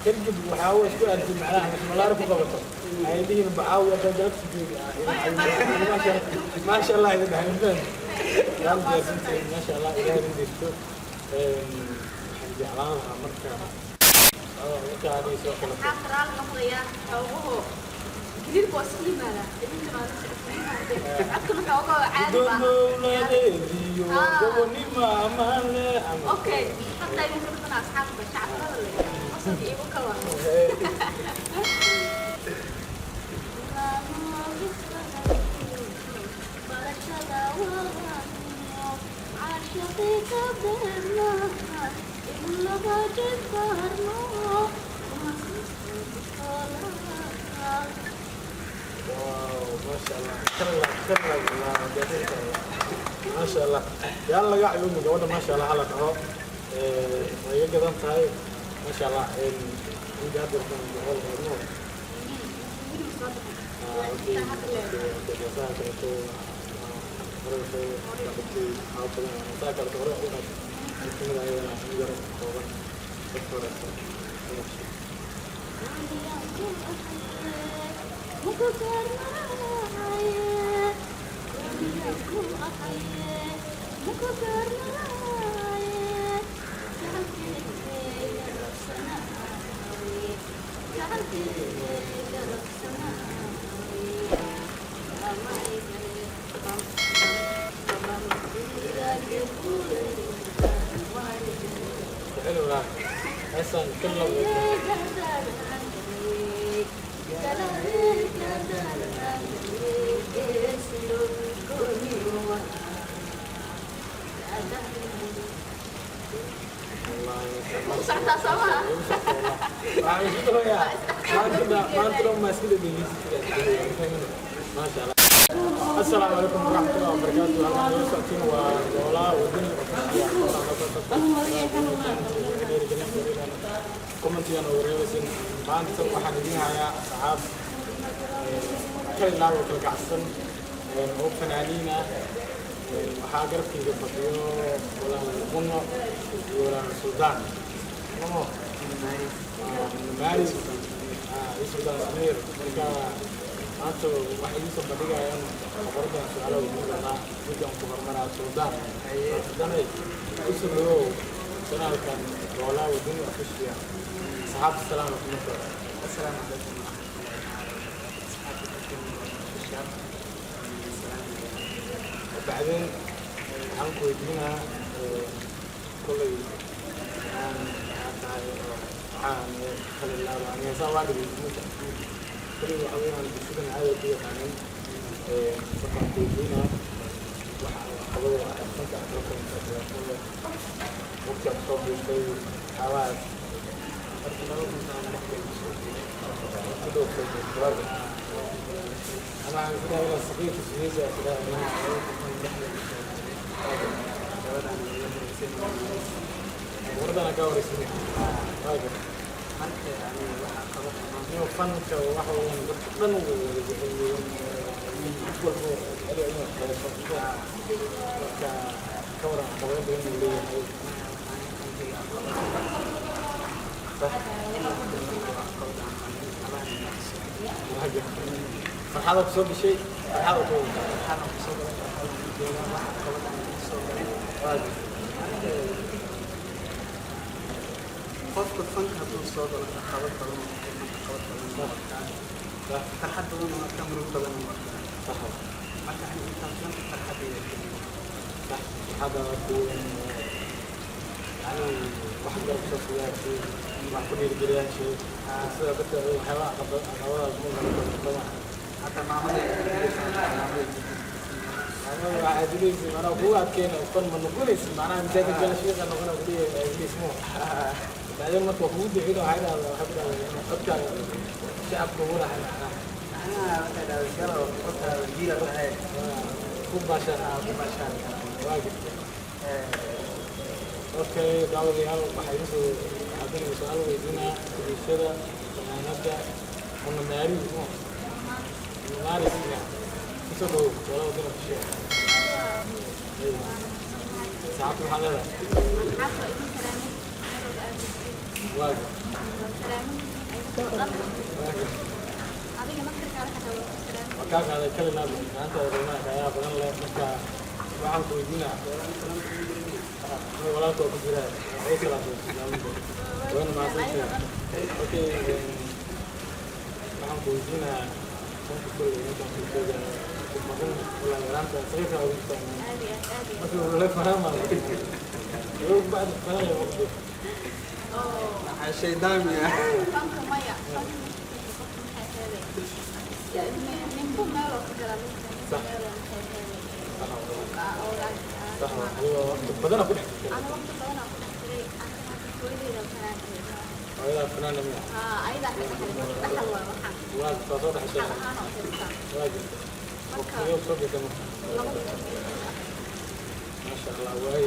Hergeb waxaa isku aadtay, macnaha malaari ku qabato ay dhihin bacaawi hadda galabta joogi. Maasha Allah, idin dhahay mafahant yaan diyaarsantihiin. Maasha Allah, Ilaahay idin deysto. Waxaan jeclaan lahaa marka adiga soo kalato. Asxaabta, raali noqdaya, xoogaho gariirka waa iska yimaadaa, idinkana waa la socodsiinaya, codkana xoogaho caadi Guddoon baa. Dowladeediyo gobonimo amaan leh. Okay, hadda idinka dhaqana asxaabta shacabkada leh qosolka iigu kala. Wow, maasha Allah, kala kala wallah, maasha Allah, yaan laga cayuumi gabadha. Maasha Allah, hala dhaho, way iga gadan tahay, maasha Allah. Inta hadda 100 qaadno. Okay, heesaha kaleeto hore soo dhaqatay, waxaa badan heesaha kaleeto hore u qaatay. Mid kamid ah ayadana in yar kooban dadka horeeto. Xili walaa heestan kan la. Socotaa soo maha? Waxaan isku dabayaa maanta dhan maa iska dhegeysan. Maasha Allah. Assalaamu calaykum waraxmatullahi wabarakaatu. Halkaan nala socotiin waa Goolaa Wadani Official. Commentigan oo wareegaysin. Maanta waxaan idiin hayaa asxaab kala ilaawo kala kacsan oo fanaaniin ah. Waxaa garabkayga fadhiyo walaal Muno iyo walaal Suldaan Momo Maaris iyo Suldaan Samiir. Marka maanta waxay idiin soo bandhigayaan boqoradan su-aalo weydiin doonaa. Midkaan ku hormaraa Suldaan. Suldaanay, kusoo dhawow channelkan Goolaa Wadani Official. Asxaabta salaam alaikum marka. Asalaamu calaykum waraxmatullahi wabarakaatu. Asxaabta ku official. Bacdeen waxaan ku weydiinaa, kolley aan waxaa tahay oo waxaan kala ilaaba ani heesaa waa dhegeysanaysa. Kolley waxa weeyaan bulshadan aad ay ku yaqaanin. Markaan ku weydiinaa waxa caqabada fanka aad kala kulantay, dhibaatada waqti aad soo biirtay, waxyaabahaas. Horta 2016 kusoo jiray. Ku dhow soo biirtay waaga ama aan isdhahay ilaa saqiirka sugeysay isdhahay. 2006 kusoo jiray. Gabadhaan iga horeysay. Wardana kaa horeysanay waaga. Marka ani waxa qabad amaan Inuu fanka waxa weeyaan dadka dhan way wada jecel yihiin, qof walba jecel yahay inuu heeso. Marka ka waran, caqabado badan uu leeyahay? Fankayga caqabad Sax. Allah nafso. Waaga farxada kusoo gashay, farxada ku Waxaana kusoo galay, farxada ku joogaa, wax caqabad aan kusoo galin. Waaga. Marka qofka fanka hadduu soo galo, caqabad badan oo kulma, caqabad badan oo arkaa, farxad badan oo arkaa, murug badan oo arkaa. Marka ani intaas dhan farxadayda keliya. Sax, farxada ku yani wax garab soo siyaashay, wax ku dhiirigeliyaashay, sida dadka waxyaabaha caqabadaas ma kala kulantama. Hataa maamada. Maamada waxaa dilaysa macnaha kugu adkeyna fan ma noqonaysid, macnaha masaajid gala shiiqa noqona kuliya iblis mo. Bacdeen marka waa kugu duceyna, waxay dhahdaa, waxay ku dhahdaa codkaaga shacabka ugu raxay macnaha. Macnaha waxay dhahday galo codkaada jiila tahay. Ku baashaan. Ku baashaan. Waa jirta. Okay, daawadayaal, waxaa idin soo haddana su-aal weydiinaa bulshada fanaanada Muna Maari mo. Muna Maari siya kusoo dhawow wala wadana kusheeg saxaabta maxaa leedahay? Asxaabta waa idin salaamay, meel walba aad joogtiin. Waaga. Waa salaamintiin. oo dhan. Adiga naftirkaada xataa waa ku salaamay. Waa kaa qaaday kali laab maanta qiimaha kaayaa badan leh. Marka waxaan ku weydiinaa, walaalka waa ku jira oo salaamay, wayna mahadsantahay. Okay, waxaan ku weydiinaa qofka kolley intaan ku sheegaya ku maqan walaa yaraanta saqiirka ugu jirtaa. Aad iyo aad, aad iyo aad. Markii uu la fahmaa bacd fanaya waqti. Oo. Waxaa shaydaami ah. Fanka maya, fanka qofka maxay ahayd, ninba meel oo ka galaa ninka meel oo maxay ahayd oo Sax waa, adigoo waqti badana ku dhex jirtay. Ana waqti badan aan ku dhex jiray. Aniga hadda hooyadeyda fanaankeeda. Hooyadaa fanaana miya? Haa, ayadaa ka dhaxlay. Marka dhaxal waay waxaan. Waa soo soo dhexshay. Dhaxal ahaan oo haystaa. Waa jirta. Marka waqtigee soo gashay marka? 2014. Maasha Allah, waay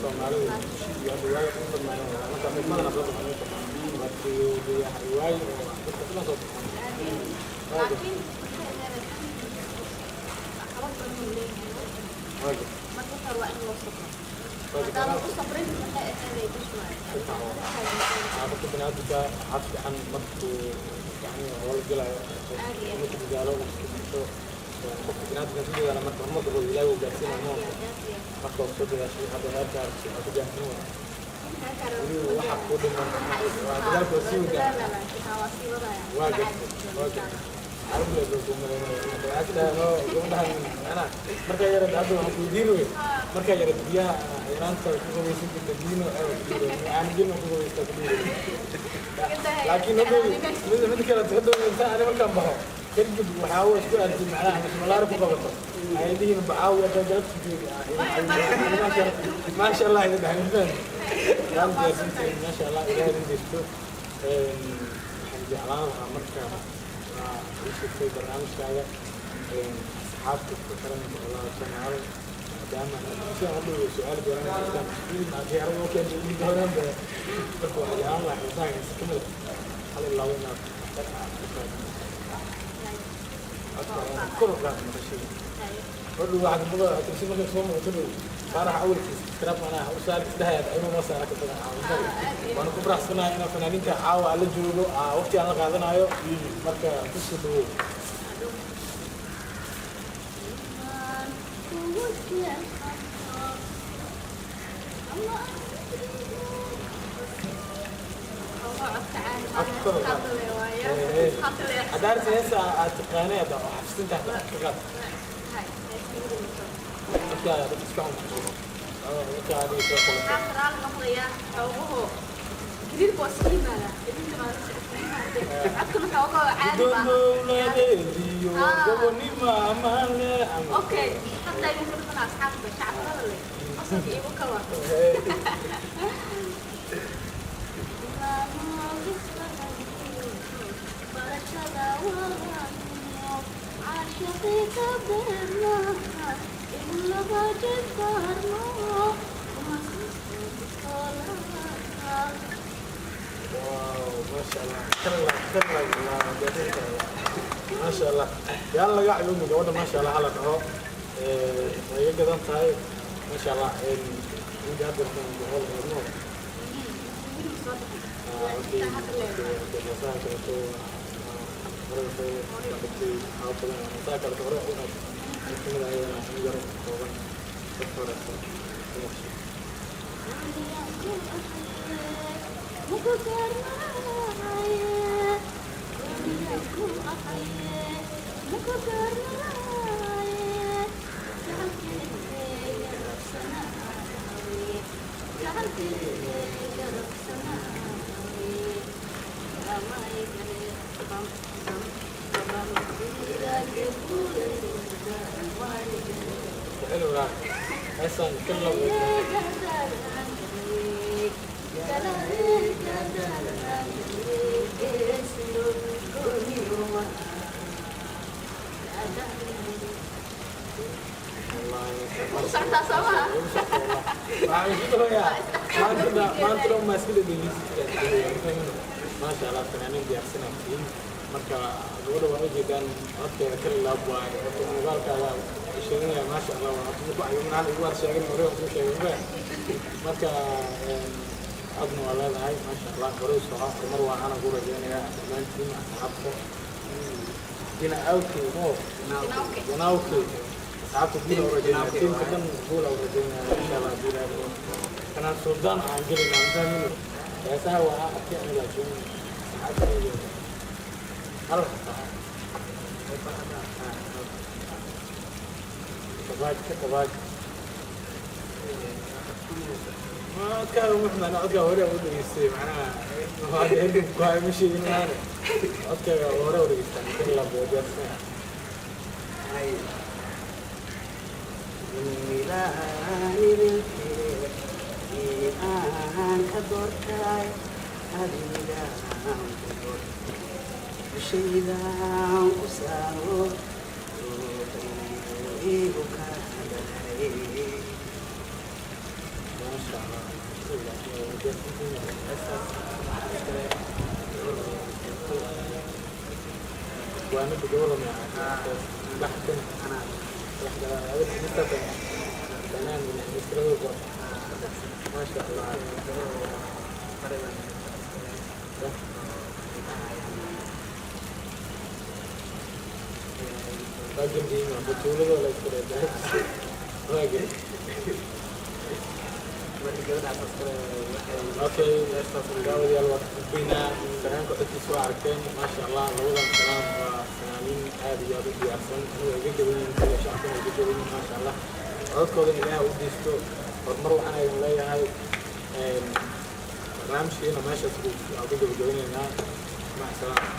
Soomaalidu iyo hadda waay u badnaayeen, marka mid madana soo baxay waqtiyo dayax waay oo dadka dhan soo baxay. Aad iyo aad, laakiin maxay ahayd, caqabad badan uu leeyahay. Waa jirta. Marka waxaa waa in loo sabro. Waa jirta. Haddaadan u sabrin, maxay ahayd, bish waay. Qofka biniaadamka waxaa fiican markuu yani hoola gelayo inuu ku dadaalo, uu isku dhigto. Qofka biniaadamka ku dadaala marka horumarka uu Ilaahay uu gaarsiinayo. Aad iyo aad, aad iyo aad. Marka waa soo dadaashay, hadda heerkaa waxaa ku gaarsiin waa weli waxa kuu dhiman waa dadaalka, waa sii wadaa. Waa gartay, waa gartay. Carabla baa kuu malaynaya waxaa ka dhahay noo gabadhahan macnaha markaa yarad hadda waxaan ku weydiin wey, markaa yarad biyaha yaraanta ku qabaysan jirta biino caano gelma ku qabaystaa ku dhiiri, laakiin hadhow mid kale hadhow inta ani markaan baxo kadib waxaa wa isku aadsin macnaha masmalaari ku qabato ayadihiin bacaawi hadda galabta joogi. Maasha Allah, idin dhahay mafahmi waan diyaarsantihiin. Maasha Allah, Ilaahay idin jirto. Waxaan jeclaan lahaa marka waa ii sheegtay barnaamijkaaga asxaabta ku xiran boqolaal Soomaali, maadaama si aan hadhow su-aal dooran jirtaan diyaarad oo keentay ii doonaan ba. Marka waxaan jeclaan lahaa xiisaaga si kamid ah hal iyo labo inaad ku qaadin codka kor u qaad maqashada hadhow waxaad mudo tirsi markay soo muuqato dhow Faarax awalkiis iskaraab macnaha u saar isdhahaya inuu noo saara ka badan caawa. Waana ku faraxsanahay inaan fanaaniinta caawa aan la joogo, waqti aan la qaadanayo. Marka kusoo dhawow. Hadda arrinta heesa aad taqaanay hadda oo xafidsan tahay ka qaad marka dadka iska cunto marka adiga soo kale. Guddoon dowladeediyo gobonimo ammaan leh. Okay, hadda idinku dhufana asxaabta shacabka leh qosolka iigu kawa. Wow, maasha Allah, kala kala maasha Allah, yaan laga cayuumi gabadha. Maasha Allah, hala dhaho way iga gadan tahay. Maasha Allah, ninka hadda boqol wadno. Heesaha kaleto hore soo dhigtay waxaa badan heesaha kaleto hore u qaad mid kamid ah ayadana in yaro kooban dadka hore ku maqshay. Jecel walaal heestan kala. Socotaa soo maha? Waxaan isku dabayaa maanta dhan maa iska dhadhegeysi. Maasha Allah, fanaaniin diyaarsanaa tihiin. Marka gabadha waa ujeedaan codkeeda kala laab waaye. Horta muuqaalkaaga sheeganaya, maasha Allah, waa ku cayumin hal igu waar sheegin hore waan kuu sheegay ma. Marka Codna waa leedahay, maasha Allah. Hore u soco, horumar waa ana ku rajaynayaa dhammaantiin asxaabta. Dhinacaawkii oo Ganaawkii, asxaabta guul u rajaynaya, tiimka dhan guul u rajaynaya, insha Allah. Haddii Ilaahay rabo kanaan suldaan aan gelinaa, mafahmino heesaha waxaa arkay ani, laakiin asxaabtayda hal xataa tabaaj ka tabaaj. Codkaaga muxmaan, codkaa hore u dhegeystay, macnaha ku hayo ma sheegin maane, codkaaga hore u dhegeystaa kan la boodiyarsana. Hay. Aan ka doortay adigaan ku doortay, dushaydan ku saaro, igu kaadaray. Maasha Allah. Heestaas waxaa iskale Waanada gabadha laxkan anaa. Banaan maasha Allah. Baridan. Waa gambiin batuulada la isku dheedahay waage. Marka gabadhaas iskale waxay Okay, daawadayaal, waa gudbaynaa fanaanka codkiisa, waa aragteen, maasha Allah. Labadan fanaan waa fanaaniin aad iyo aad u diyaarsan. Anigu iga gaban yihiin kale, shacabkana iga gaban yihiin, maasha Allah. Codadkoodan Ilaah u diisto. Horumar waxaan idin leeyahay. Barnaamijkeena meeshaas aan ku gabagabanaynaa. Mac salaama.